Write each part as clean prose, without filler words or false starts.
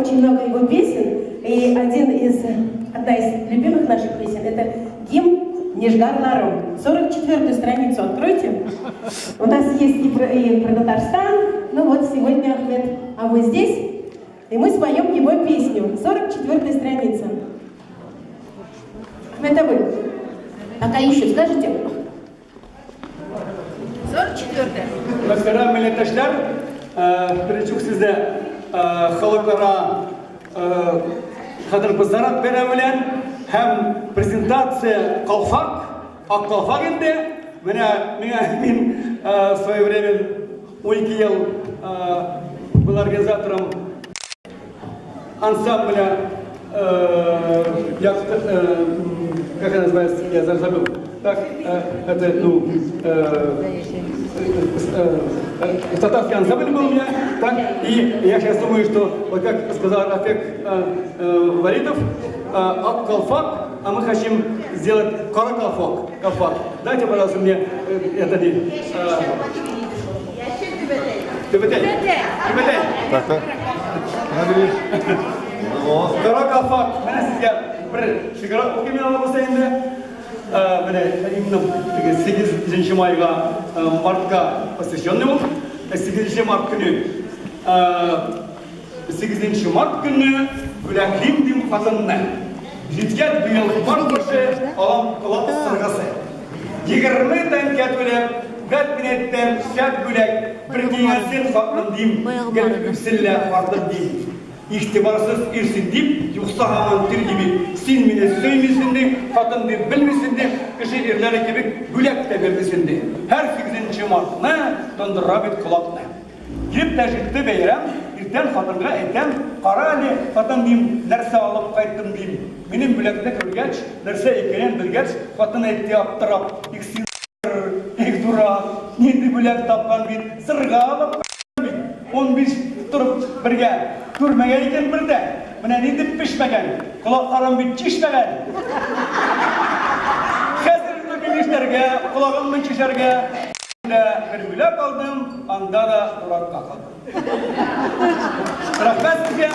очень много его песен, и одна из любимых наших песен – это гимн Нижгарлару. 44-ю страницу откройте. У нас есть и про Татарстан. Ну вот сегодня Ахмед, а вы здесь, и мы споем его песню. 44-я страница. Ахмед, а вы пока ищут, скажете? 44-я. Мөхтәрәм милләттәшләр, беренче үк сезне халыкара хатын-кызлар бәйрәме белән һәм презентация «Калфак», «Ак калфак» инде. Менә миңа мин в свое время 12 ел был организатором ансамбля, я, как она называется, я забыл. Так, это, ну, татарский ансамбль был у меня, так, и я сейчас думаю, что, вот как сказал Рафек Валитов, «Ак калфак», а мы хотим сделать «Кара калфак». Калфак. Дайте, пожалуйста, мне это не... Түбәтәй. Түбәтәй. Так, так. Набери. Кара калфак. Менә сезгә бер шигырь укыйм мин булса инде. Менә именно теге 8 майга, мартка посвященный ул. 8 март көне. 8 март көне бүләклим дим хатынны. Җиткән быел март башы, алам колак сыргасы. 20 тәңкә түләп, вәт мин әйттем, шәп бүләк, бер киңәсен хатыным дим, гел үкселлә картым дим. Игътибарсыз ирсең дип, юкса һаман тир кебек, син мине сөймисең ди, хатын дип белмисең ди, кеше ирләре кебек бүләк тә бирмисең ди. Һәр 8 мартны тондыра бит колакны. Килеп тә җитте бәйрәм, иртән хатынга әйтәм, кара әле, хатын дим, нәрсә алып кайттым дим. Минем бүләкне күргәч, нәрсә икәнен белгәч, хатын әйтте аптырап, их син, их дурак, нинди бүләк тапкан бит, сырга алып кайткан бит. 15 торып бергә, күрмәгән икән бер дә. Менә нинди пешмәгән, колакларым бит чишмәгән. Хәзер мин нишләргә, колагымны чишәргә. Бер бүләк алдым, анда да дуракка калдым. Рәхмәт сезгә.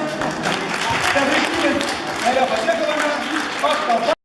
Тәбриклибез Наилә Фатехованы. Ак калфак.